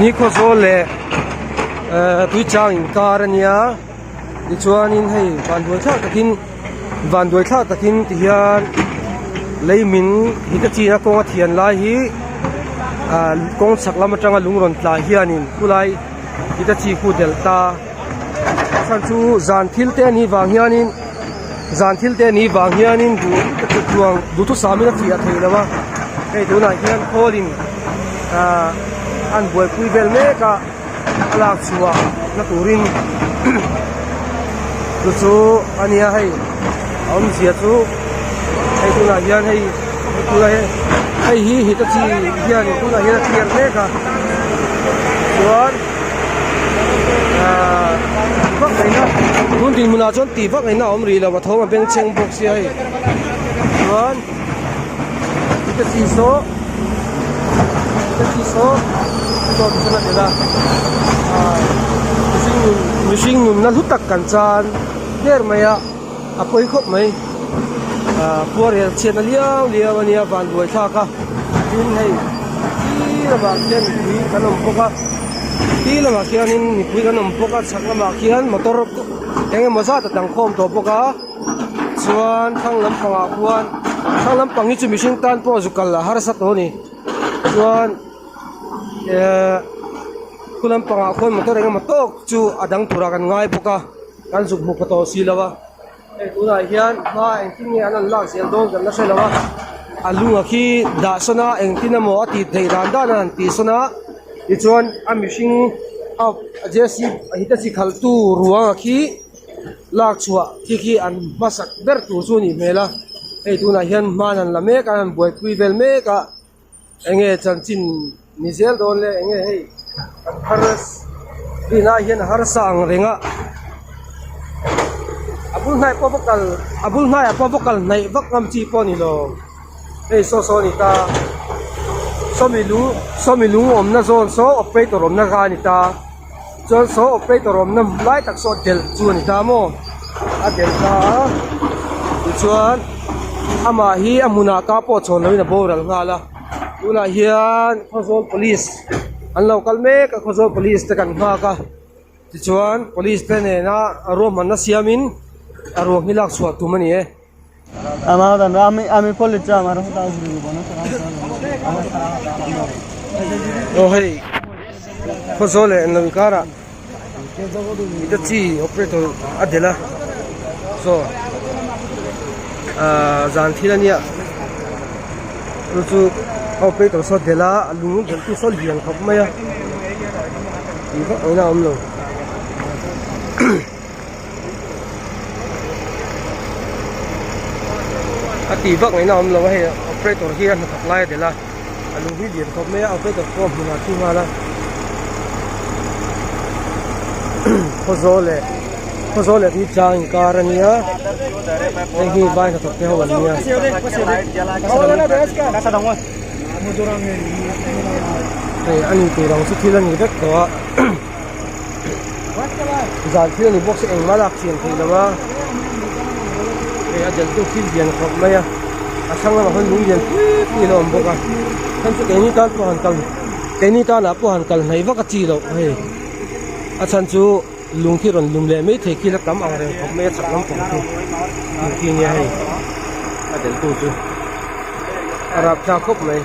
Ni khawzawl leh ehh tuichang inkar a nia tichuanin hei vanduai thlak takin vanduai thlak takin tihian lei min hita china kawng a thian lai hi ah kawng chhak lam atanga lung rawn tla hianin khulai hita chi khu delh ta a chhan chu zan thil te anih vang hianin zan thil te anih vang hianin duh duang duhthusam in a fiah theih lo a hei tunah hian khawl in ahh an buaipui vel mek a a lak chhuah na turin chu chu a nia hei a awmzia chu hei tunah hian hei tunah hian hei hi hitachi hian tunah hian a clear mek a chuan. Ahh vak ngaihna tun dinhmunah chuan tih vak ngaihna a awm rih lo a thawm a bengchheng bawk sia hei chuan taxi saw taxi saw saw te chuan a tel a ahh mihring nun mihring nunna hlu tak kan chan der mai a a pawi khawp mai ahh khuarel chhiatna liau liau a nia van buai thlak a tin hei khi lamah khian mipui kan awm bawk a khi lamah khianin mipui kan awm bawk a chhak lamah khian motor eng emaw zat a dang khawm tawh bawk a chuan thlang lampangah khuan thlang lampang hi chu mihring tan pawh zu kal a harsa tawh a ni chuan ehh khu lampangah khuan motor eng emaw tawk chu a dang turah kan ngai bawk a. Kan zuk hmu pha tawh si lo a, hei tunah hian hma engtin nge an rawn lak zel dawn kan la hre lo a, a lunga khi dah sawn a engtin emaw a tih theih dan dan a han tih sawn a tichuan a mihring a JCB hitachi khalh tu ruang a khi lak chhuah khi khi an hmasak ber tur chu a nih hmel a, hei tunah hian hma an han la mek a an han buaipui vel mek a. Enge chanchin ni zel dawn le enge hei kan har rin ah hian a harsa ang reng a a bul hnai pawh va kal a bul hnai ah pawh va kal hnaih vak ngam chi pawh a ni lo hei saw saw a ni ta sawmi lung sawmi lung awmna zawn saw operator awmna kha a ni ta chuan saw operator awmna lai tak saw delh chu a ni ta maw a delh ta a tichuan amah hi a hmunah ka pawh chhawn loin a boral nghal a tunah hian khawzawl police an lo kal mek a khawzawl police te kan nghak a tichuan police te nena ruahmanna siamin a ruang hi lak chhuah tum a ni e. Aw hei khawzawl leh an lo inkarah Hitachi operator a delh a saw ahh zan thil a nia chu chu a operator saw a delh a a lung delh tu saw lian khawp mai a tih vak ngaihna a awm lo. A tih vak ngaihna a awm lo a hei operator hi a hnathawk lai a delh a a lung hi lian khawp mai a operator pawh a hmunah a thu nghal a khawzawl leh khawzawl leh hi chang inkar a nia heng hi vai hnathawk te ho an nia. Hei a ni tur ang chu thil a ni vek tawh a. Zan thil a ni bawk se engmah lak chian theih lo a hei a delh tu thil lian khawp mai a a thlang lamah khan lung lian pui pui a awm bawk a chhan chu keini tan pawh han kal keini tanah pawh han kal hnaih vak a chi loh hei a chhan chu lung khi rawn lum leh mai thei khi la tam ang reng khawp mai a chak lampang chu lung khi nia hei a delh tu chu a rapthlak khawp mai.